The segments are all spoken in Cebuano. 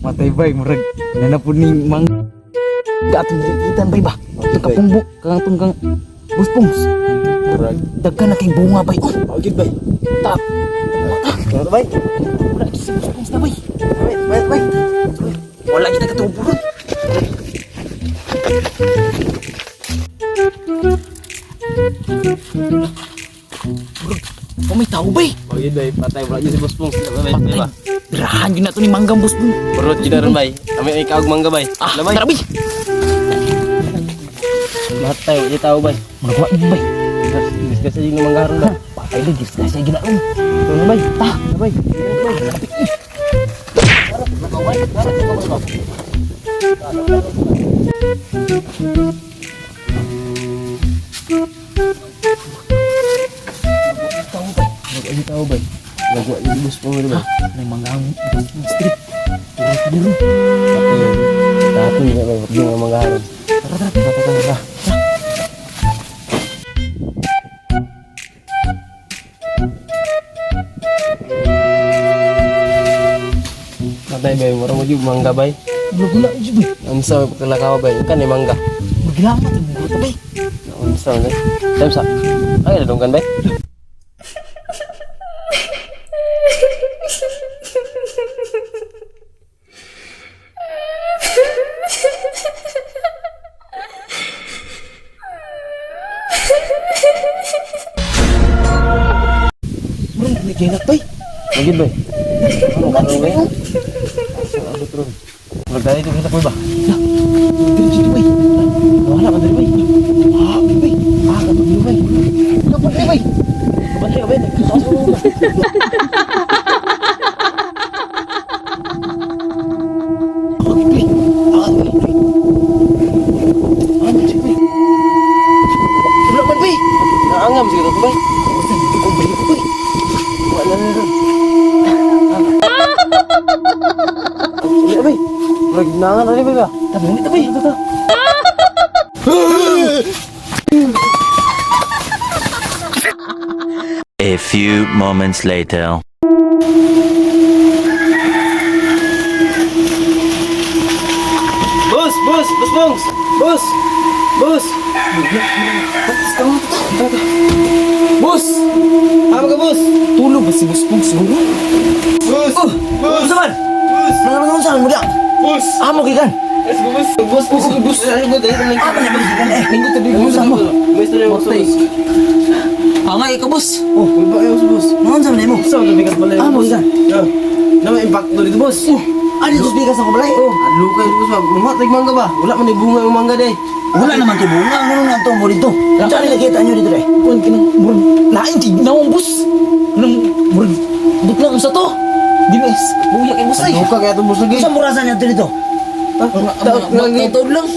Matay bay, murag nanapod ni mang atong gitan bay ba. Itong kapumbok kang atong kang buspons. Murag. Daghan na kay bunga bay. Oh, Mao gyud bay. tap. Ano bay? Wala gyud si buspons na bay. Bay, bay, bay. Wala gyud nakatubo ron. Murag, oh, may tao bay. Mao gyud bay, patay wala gyud si Boss Pong. Bay, Patay. ba? Birahan gyud na to ni Manggang Buspong. Burot gyud ron bay. Ami ay kaog mangga bay. Ah, Labay. tara bay. Matay wala tao bay. Murag wa bay. Discuss sa yung mangga ron bay. Patay lagi, disgrasya gyud na ron. Ano bay? Ta, Bay. tao bay. Wala gyud tao bay. Wala gyud Boss Pong bay. May manggang Buspong strip. Tara ka ron. Patay. Tato yun bay, yung mangga ron. Tara, tara, tara, tara, tara. Patay bay, mura mo gyud mangga bay. Wala gyud bay. Unsa may pagkalakaw bay? Kan ni mangga. Magilamat ang mga bay. Unsa man? Samsa. Ay, nadunggan bay. Murag may ginak bay. Magid bay. Ano ka bay? Magdali ito kita ko ba? Diri dito bay. Wala ka diri bay. Ah, bay. Ah, kapag bay. Kapag bay. Kabantay ka bay. Taas mo ba? Kapag bay. Ah, bay. Ah, bay. Wala man bay. Naangam siguro to bay. Basta dito ko balik bay. Wala na ron. Wala bay. Murag nangan rin bay ba? Tama nito bay. Ito to. A few moments later. Boss, boss, boss bongs. Boss. Boss. Boss. Tama ka boss. Tulog ba si Buspong siguro? Boss. Boss. Unsa man? Boss. Mga unsa man mo diha? Boss. Amo gikan. Boss, boss, boss, boss. Ay, boss, dahil lang. Amo na gikan eh. Linggo tabi ko Unsa mo? Boss, dahil boss. Matay. Angay ka boss. Oh, ba kayo boss? Mga unsa man nimo? Sa bigat pala. Amo gikan. Na may impacto dito boss. Ani tus bigas ako balay. Oh, adlo kayo boss. Mamatay mangga ba? Wala man bunga yung mangga day. Wala naman to bunga ngono na to mo dito. Unsa ni nakita nyo dito eh? Kuan kinang murag lain kay nawong boss. Nang murag butlang unsa to? Di mes, buya kay boss ay. Adlo ka kaya to boss lagi. Unsa murasan niya dito? Taon lang.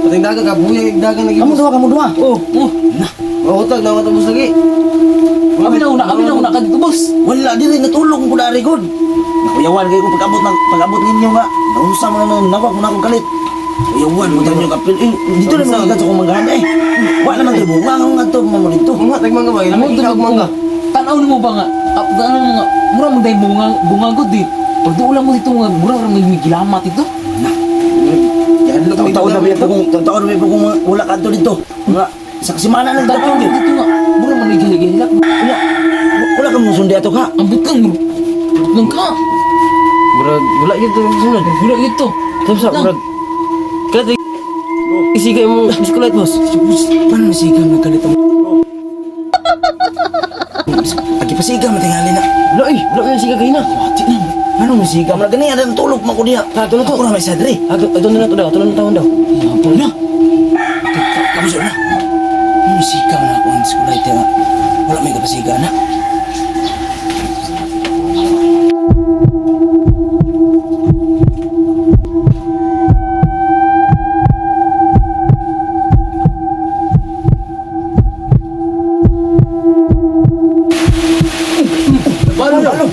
Pating daga ka buya daga lagi. Kamu duha, kamu duha. Oh, Oh, mahutag na ka to boss lagi. abi na una ka dito boss. Wala diri natulog ko dari gud. Nakuyawan kay ko pag-abot ng pag-abot ninyo nga. Naunsa man na nawag mo na akong kalit. Kuyawan mo tanyo kapil. Eh, dito na mga sa akong manggahan eh. Wala naman to bunga ngono nga to mo dito. Mamatay mangga ba? Amo Amo dito mangga. Tanaw nimo ba nga? Ah, Tanaw mo nga mura man day bunga bunga gud di. Pagduol mo dito nga mura ra may gilamat dito. Taon-taon na may pugong, taon-taon na may pugong wala ka dito. Nga, sa kasimana lang Tanaw dito. mo dito nga mura man may gihilak. Wala, wala ka mong sundi ato ka. Ang butlang mura. Butlang ka. Murag wala gyud to sunod. Wala dito. Samsa murag. Kalat Isiga mo biskulit boss. Paano nasigaw na galit ang... Agipasigaw matingali na. Wala eh, wala yung siga kayo na. Wati na. Ano nasigaw? Mara gani, ada tulog man ko diha. Ah, tulog ko. Ako na may sadre. Ato ato na to daw, ato na taon daw. Yapon na. Kamusta na? Ano nasigaw na ako ang skulay nga. Wala may kapasigaw na. Paano? Ano?